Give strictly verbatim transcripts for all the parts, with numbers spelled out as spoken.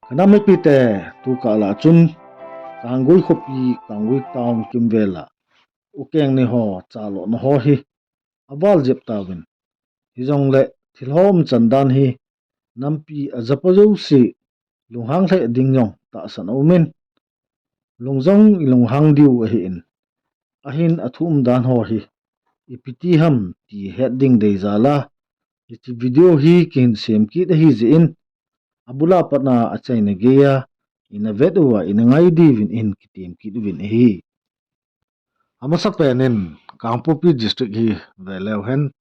Ka nam mipite, tukah lah chun Kanggui khopi, Kanggui town kimvel a ukeng ni ho chalona ho hi aval jep tauvin. Hijongle thil ho umchan dan hi nampi a japa jouse lunghang lheh ding jong tahsan aumin. Lung jong i lunghang diu ahin. Ahin athu umdan ho hi ipi ti ham ti het ding deijal a, hiche video hi kihin sem kit ahi jeh in, abul a pat a achaina geiya ina vet uva ina ngai diuvin ihin kitem kit uvin ahi. Amasapen in Kangpokpi district hi ve leu hen,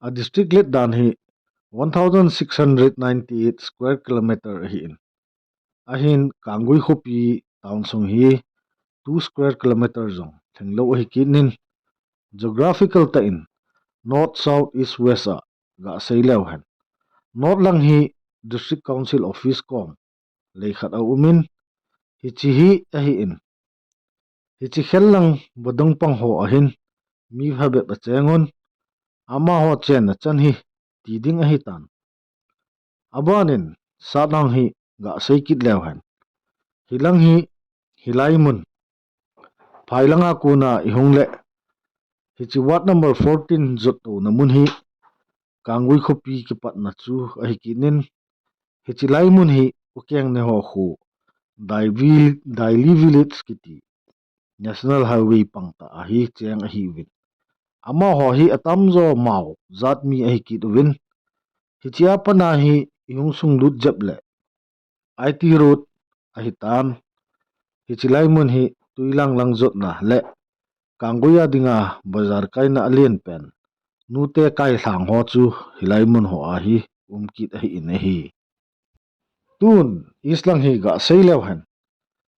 a district let dan hi one thousand six hundred ninety-eight square kilometer ahin. Ahin Kanggui khopi town sung hi two square kilometer jong lhinglou ahi kit in, geographical tah in north, south, east, west a gasei leu hen, north lang hi district council office kom lei khat aumin, hiche hi ahin. Hiche khel lang vadung pang ho ahin mi phabep acheng un, amaho chenna chan hi ti ding ahitan. Aban in sat lang hi gasei kit leu hen. Hilang hi, hilai mun phai langa kona ihung le, hiche ward number fourteen jottouna mun hi Kanggui khopi kipatna chu ahi kit in, hiche lai mun hi ukeng ni ho khu Daili, Daili village kiti National Highway pang tah a hi cheng ahiuvin. Amaho hi atamjo Mao jat mi ahi kit uvin. Hiche a pat a hi ihung sung lut jep le I T road ahitan. Hiche lai mun hi Tuilang lang jotna le Kanggui a dinga bazar kaina alen pen nute kailhang ho chu hilai mun ho a hi um kit ahin ahi. Tun east lang hi gasei leu hen.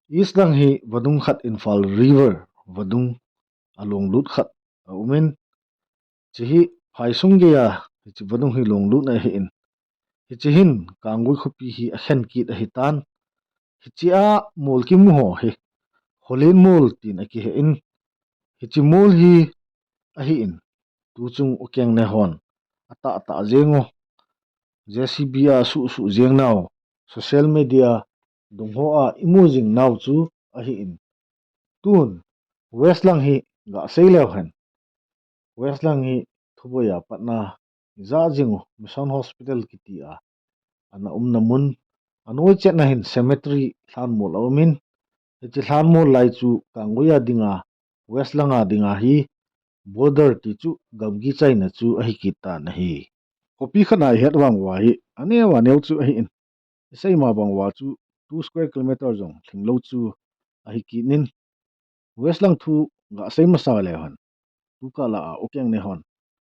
East lang hi vadung khat, Imphal River vadung along lut khat aumin, hiche hi phai sung geiya hiche vadung hi long lutna ahin. Hiche hin Kanggui khopi hi akhen kit ahitan. Hiche a mol kimu ho hi Holen mol tin akihe in, hiche mol hi ahin. Tuchung ukeng ni hon atah tah jeng u, J C B a suh suh jeng nau, social media dung ho a imu jing nau chu ahin. Tun West lang hi gasei leu hen. West lang hi thuboi a pat a ija jing u Mission Hospital kiti a ana umna mun, anoi chetna hin cemetery lhanmol aumin, hiche lhanmol lai chu Kanggui a dinga, West langa dinga hi border ti chu gamgi chaina chu ahi kit tan ahi. Khopi khat a ihet vang uva hi aneo aneo chu ahin, isei ma bang uva chu two square kilometer jong lhinglou chu ahi kit in, West lang thu gasei masa leu hen, tukah lah a ukeng ni hon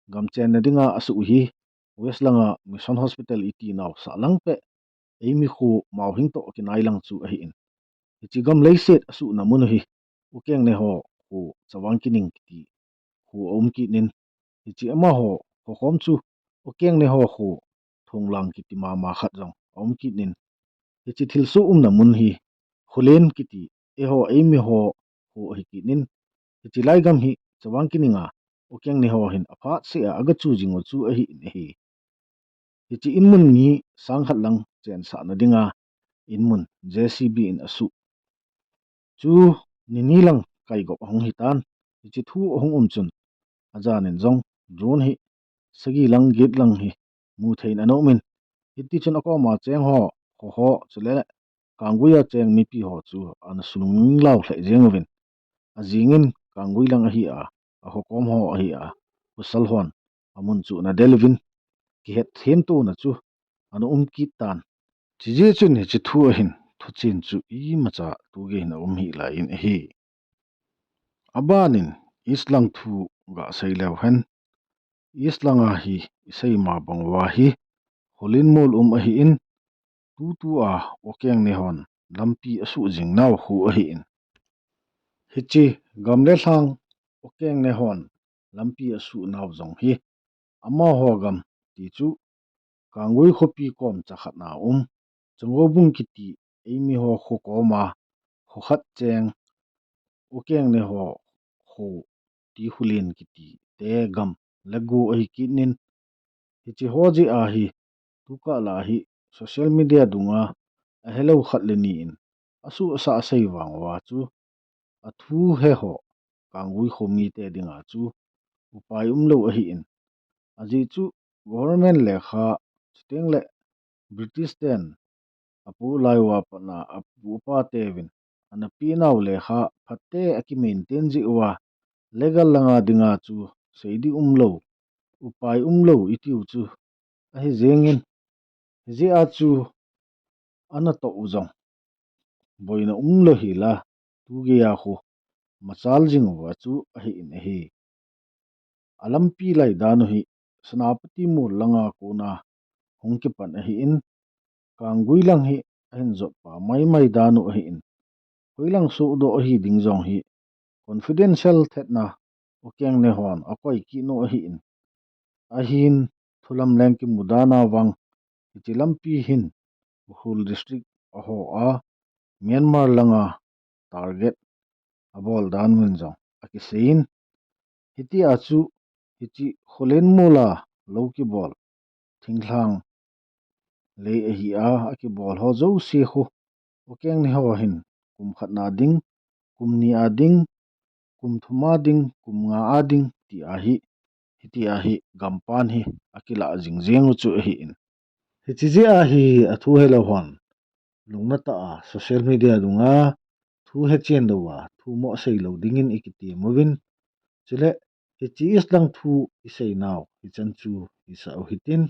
gam chenna dinga asuh u hi West langa Mission Hospital iti nau sah lang peh, eimi kho Mauhing toh kinai lang chu ahin. Hiche gam leiset asuhna mun u hi ukeng ni ho kho Chavang Kining kiti kho aum kit in, hiche amaho khokhom chu ukeng ni ho kho Thonglang kiti mama khat jong aum kit in, hiche thilsoh umna mun hi Holen kiti eiho eimi ho kho ahi kit in, hiche lai gam hi Chavang Kining a ukeng ni ho hin aphat seh a agachu jing u chu ahin ahi. Hiche inmun mi sang khat lang chensahna dinga inmun J C B in asuh chu ni ni lang kaigop ahung hitan. Hiche thu ahung um chun ajan in jong drone hi sagi lang get lang hi mu thei in ana um in, hiti chun akoma cheng ho, kho ho chule Kanggui a cheng mipi ho chu ana sulung lau lheh jeng uvin, ajing in Kanggui lang ahi a, akhokom ho ahi a, pasal hon amun chu ana del uvin, kihet them tona chu ana um kit tan. Chujeh chun hiche thu ahin thuchen chu imacha tugei hin aum hih lai in ahi. Aban in East lang thu gasei leu hen. East langa hi isei ma bang uva hi Holen mol um ahin, tutu a ukeng ni hon lampi asuh jing nau kho ahin. Hiche gam le lhang ukeng ni hon lampi asuh nau jong hi amaho gam ti chu Kanggui khopi kom chakhat na um Chongoubung kiti eimi ho kho koma kho khat cheng ukeng ni ho kho ti Holen kiti te gam le go ahi kit in, hiche ho jeh a hi tukah lah hi social media dunga ahelou khat le ni in asuhsah asei vang uva chu athu he ho Kanggui khomi te dinga chu upai umlou ahin, ajeh chu government lekha chuteng le British ten apoh lai uva patna apu apa teuvin ana penau lekha phatte akimaintain jeh uva legal langa dinga chu seiding umlou, upai umlou itiu chu ahi jengin, hijeh a chu ana toh u jong boina umlou hila, tugei a khu machal jing uva chu ahin ahi. Alampi lai dan u hi Senapati mol langa kona hung kipan ahin, Kanggui lang hi ahin jot pa maimai dan u ahin, hoilang sohdoh ahi ding jong hi confidential thetna Ukeng ne hon akoi kit u ahin, ahin thulam leng kimu dan a vang hiche lampi hin Ukhrul district aho a Myanmar langa target abol dan uvin jong akiseiyin, hitia chu hiche Khullen mol a lou kibol thinglhang lei ahi a, akibol ho jouse khu Ukeng ne ho hin kum khat na ding, kum ni a ding, kum thum a ding, kum nga a ding ti ahi, hitia hi gampan hi akilah jing jeng u chu ahin. Hiche jeh a hi athu helou hon lungna tah a social media dunga thu hechen lou a thu mo seilou dingin ikitem uvin, chule hiche East lang thu isei nau hichan chu isah u hitin,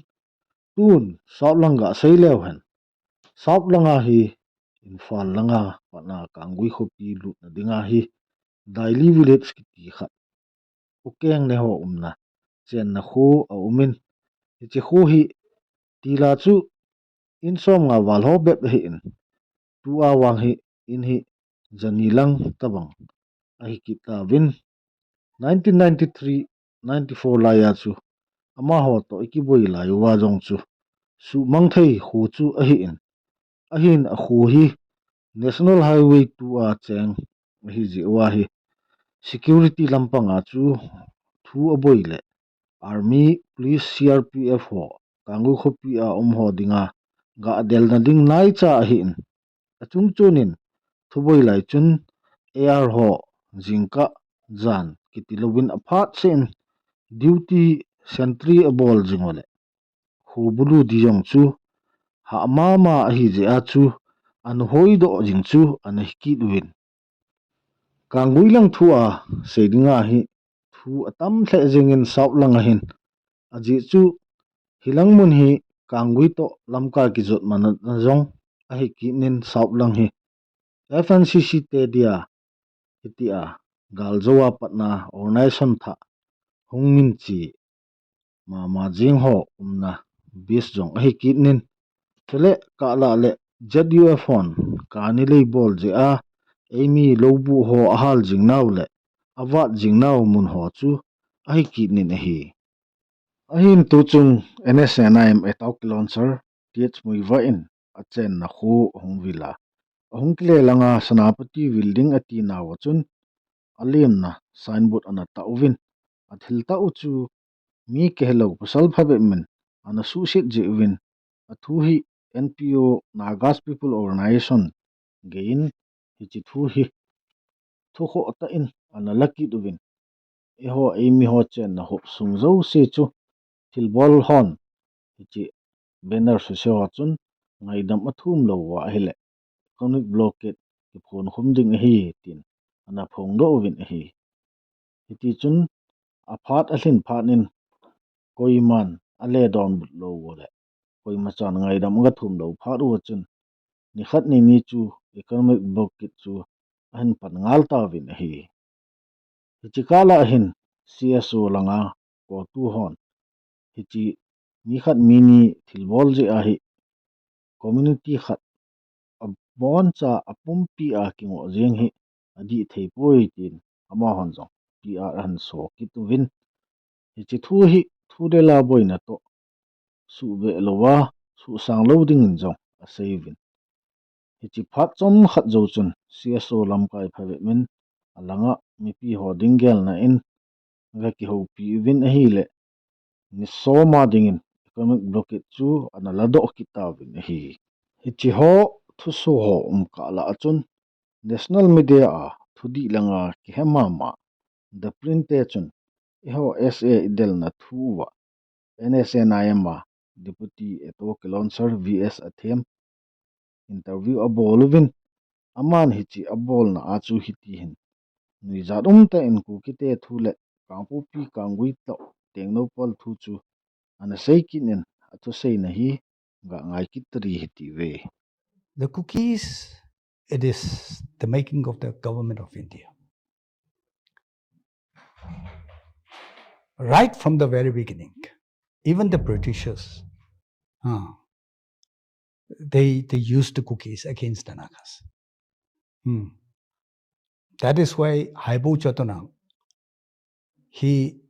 tun South lang gasei leu hen. South langa hi Imphal langa patna Kanggui khopi lutna dinga hi Daily Village kiti khat Ukeng ne ho umna chenna kho aumin, hiche kho hi tila chu in som nga val ho bep ahin, tua vang hi in hi jani lang tabang ahi kit tauvin, nineteen ninety-three ninety-four laiya chu amaho toh ikiboi lai uva jong chu suhmang thei kho chu ahin, ahin akho hi National Highway two a cheng ahi jeh uva hi security lampanga chu thu aboi le Army, Police, C R P F ho Kanggui khopi a um ho dinga gadelna ding naicha ahin, achungchon in thuboi lai chun A R ho jingkah jan kiti louvin aphat seh in duty sentry abol jing u le kho bulu di jong chu hah mama ahi jeh a chu ana hoidoh jing chu ana hi kit uvin. Kanggui lang thu a sei dinga hi thu atam lheh jengin South langa hin, ajeh chu hilang mun hi Kanggui toh lamkai kijot manna jong ahi kit in South lang hi F N C C te dia hitia galjou a patna organization thah hung minchi mama jing ho umna base jong ahi kit in, chule kalah le Z U F hon kani lei bol jeh a eimi loubuh ho ahal jing nau le avat jing nau mun ho chu ahi kit in ahi. Ahin tuchung N S N I M attack launcher T H Muivah in achenna kho ahung vil a, ahung kile langa Senapati building ati nauva chun alemna signboard ana tah uvin, athil tah u chu mi kihelou pasal phabep min ana suhset jeh uvin, athu hi N P O, Nagas People Organization geiyin hiche thu hi thukhoh tah in ana la kit uvin, eiho eimi ho chenna hop sung jouse chu thilbol hon hiche banner suse ho chun ngaidam athum lou uva ahile economic blockade kiphon khum ding ahi tin ana phongdoh uvin ahi. Hitichun aphat alhin phat in koiman ale donbut lou u le koima chan ngaidam aga thum lou phat uva chun nikhat nini chu economic blockade chu ahin pan ngal tauvin ahi. Hiche kah lah a hin C S O langa CoTU hon hiche mi khat mi ni thilbol jeh a hi community khat aboncha apumpi a kingoh jeng hi adih thei poi tin amahon jong P R ahin so kit uvin, hiche thu hi thu dela boina toh suhbeh louva suhsang lou dingin jong asei uvin. Hiche phat chomkhat jou chun C S O lamkai phabep in alanga mipi ho ding gelna in aga kihoupi uvin ahile, ni som a dingin economic blockade chu ana ladoh kit tauvin ahi. Hiche ho thuso ho um kah lah a chun national media a thudih langa kihe mama The Print te chun eiho S A idelna thu uva N S N I M a Deputy Ato Kilonser V S Athem interview abol uvin, aman hiche abolna a chu hiti hin nuijat umtah in Kukite thu le Kangpokpi Kanggui toh Tengnoupal thu chu ana sei kit in athuseina hi ga ngai kit tari hitiuve. The Kukis, it is the making of the government of India. Right from the very beginning, even the Britishers, uh, they they used the Kukis against the Nagas. Hmm. That is why Haibo Jadonang, he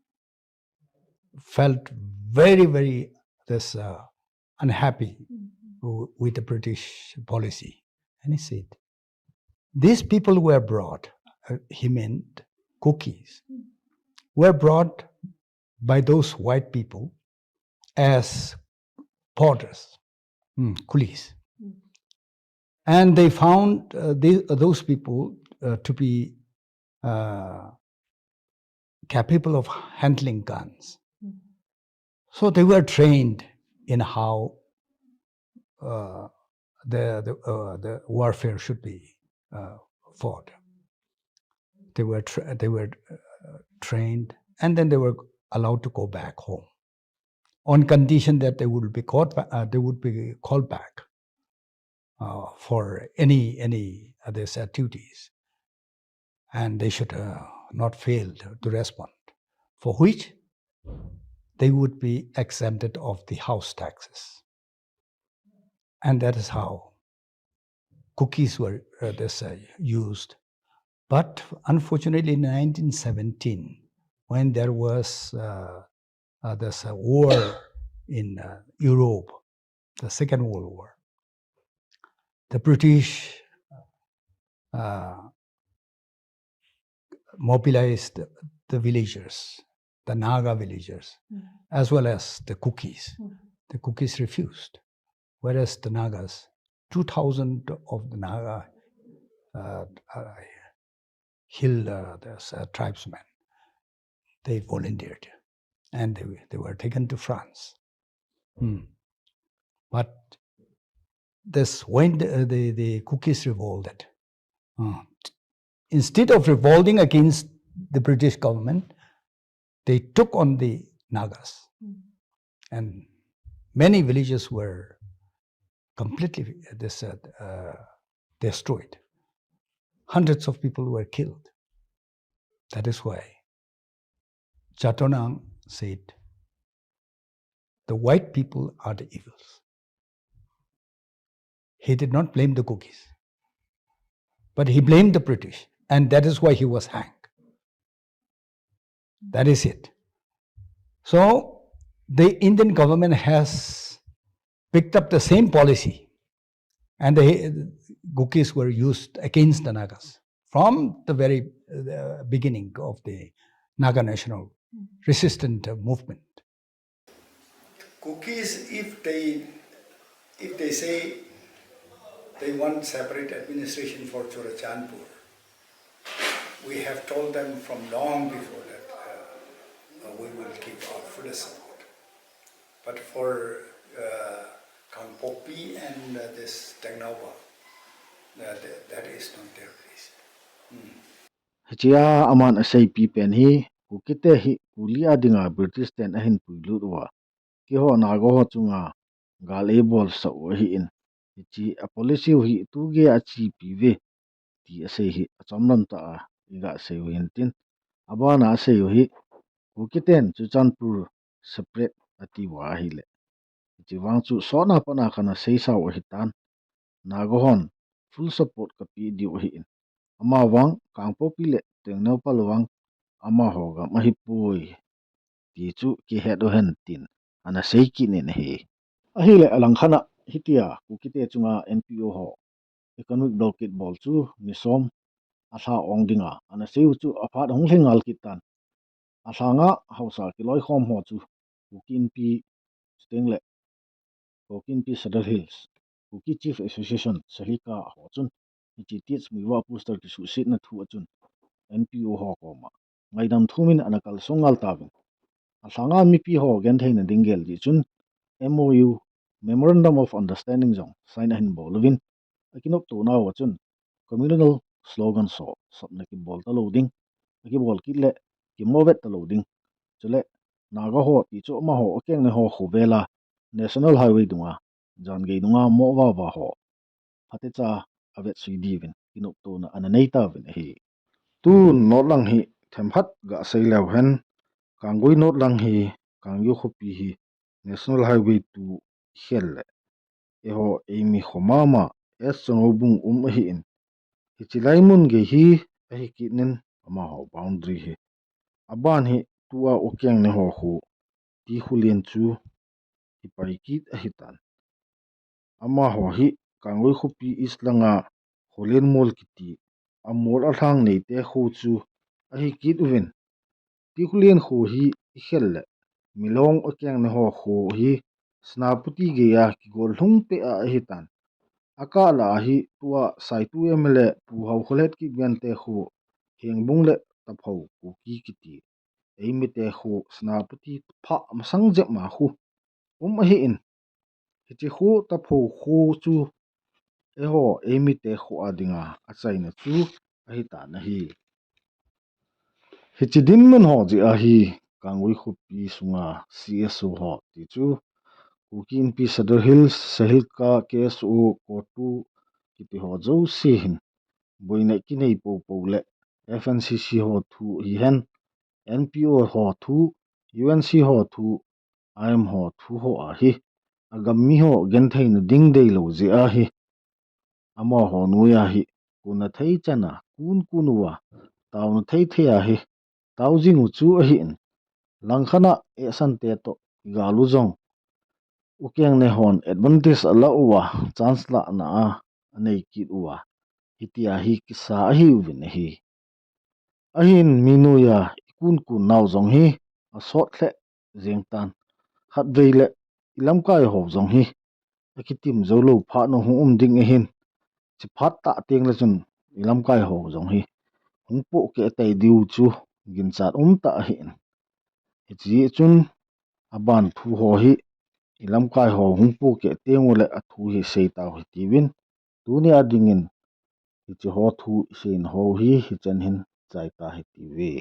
felt very, very this uh, unhappy w- with the British policy, and he said, "These people were brought," uh, he meant Kukis, "were brought by those white people as porters, mm, coolies, and they found uh, the, those people uh, to be uh, capable of handling guns." So they were trained in how uh, the the, uh, the warfare should be uh, fought. They were tra- they were uh, trained, and then they were allowed to go back home on condition that they would be caught. Ba- uh, they would be called back uh, for any any other uh, duties, and they should uh, not fail to, to respond, for which they would be exempted of the house taxes. And that is how Kukis were uh, this, uh, used. But unfortunately, in nineteen seventeen, when there was uh, uh, this uh, war in uh, Europe, the Second World War, the British uh, mobilized the villagers, the Naga villagers, as well as the Kukis. The Kukis refused, whereas the Nagas, two thousand of the Naga uh, uh, hill uh, the, uh, tribesmen, they volunteered and they, they were taken to France. Hmm. But this when the, the, the Kukis revolted, uh, instead of revolting against the British government, they took on the Nagas. And many villages were completely dis- uh, destroyed. Hundreds of people were killed. That is why Jadonang said, "The white people are the evils." He did not blame the Kukis, but he blamed the British, and that is why he was hanged. That is it. So the Indian government has picked up the same policy, and the Kukis were used against the Nagas from the very uh, beginning of the Naga national resistance movement. Kukis, if they if they say they want separate administration for Churachandpur, we have told them from long before that uh, we will give our full support. But for uh, Kangpokpi and uh, this Tengnoupal, uh, th- that is not their place. Mm. Hichea aman aseipi pen hi, Kukite hi kuli a dinga British ten ahin puilut uva, keiho Naga ho chunga gal eibolsah u ahin, hiche a policy u hi tuge achepi uve, ti asei hi achomlam tah a iga sei u hintin. Abana asei u hi, Kukiten Churachandpur separate ati uva ahile, hiche vang chu sotna patna kana seisa u ahitan. Naga hon full support kapeh diu ahin, amavang Kangpokpi le Tengnoupal vang amaho gam ahipoi, ti chu kihet u hen tin ana sei kit in ahi. Ahile alangkhat a hitia Kukite chunga N P O ho economic blockade bol chu ni som alha ong dinga ana sei u chu aphat hung lhing ngal kit tan. Alhanga haosa kiloikhom ho chu Kuki Inpi, chuteng le Kuki Inpi Sadar Hills, Kuki Chief Association Sahilka ho chun hiche Tia Muivah poster kisuhsetna thu a chun N P O ho koma ngaidam thumin ana kalsong ngal tauvin, alhanga mipi ho gentheina ding gel jeh chun M O U, Memorandum of Understanding jong sign ahin bol uvin, akinoptona uva chun communal slogan ho sapna kibol talou ding, akibol kit le kimovet talou ding, chule Naga ho ti chu amaho akeng ne ho khovela National Highway dunga, jan gei dunga mo vava ho phatecha avetsui diuvin kinoptona ana nei tauvin ahi. Tu North lang hi themkhat gasei leu hen, Kanggui North lang hi, Kangyu khopi hi National Highway two khel le, eiho eimi kho mama S Changobung um ahin, hiche lai mun gei hi ahi kit in amaho boundary hi. Aban hi tua ukeng ne ho khu Tikhulen chu hipai kit ahitan. Amaho hi Kanggui khopi East langa Kholen mol kiti amol alhang neite kho chu ahi kit uvin. Tikhulen kho hi ikhel le Milong ukeng ne ho kho hi Senapati geiya kigol lhung peh a ahitan. Akah lah a hi tua Saitu M L A Pu Haokholet Kipgen te kho Hengbung le Taphou Kuki kiti eimi te kho Senapati pha masang jep ma khu um ahin, hiche kho Taphou kho chu eiho eimi te kho a dinga achaina chu ahitan ahi. Hiche dinmun ho jeh a hi Kanggui khopi sunga C S O ho ti chu Kuki Inpi Sadar Hills, Sahilka, K S O, CoTU kiti ho jouse hin boina kinei poupou le F N C C ho thu hihen, N P O ho thu, U N C ho thu, I M ho thu ho a hi agam mi ho gentheina ding deilou jeh a hi amaho noiya hi kunna thei chana kun kun uva taona thei thei a hi tao jing u chu ahin, langkhat a ehsan te toh kigal u jong ukeng ne hon advantage ala uva, chance lahna a anei kit uva, hitia hi kisa ahiuvin ahi. Ahin mi noiya ikun kun nau jong hi asot lheh jeng tan. Khatvei le ilamkai ho jong hi akitim joulou phat nu hung um ding ahin. Chiphat tah teng le chun ilamkai ho jong hi hung pohkeh tei diu chu ginchat um tah ahin. Hiche chun aban thu ho hi ilamkai ho hung pohkeh teng u le athu hi sei tau hitiuvin, tunia dingin hiche ho thu isei ho hi hichan hin chai ta hitiuve.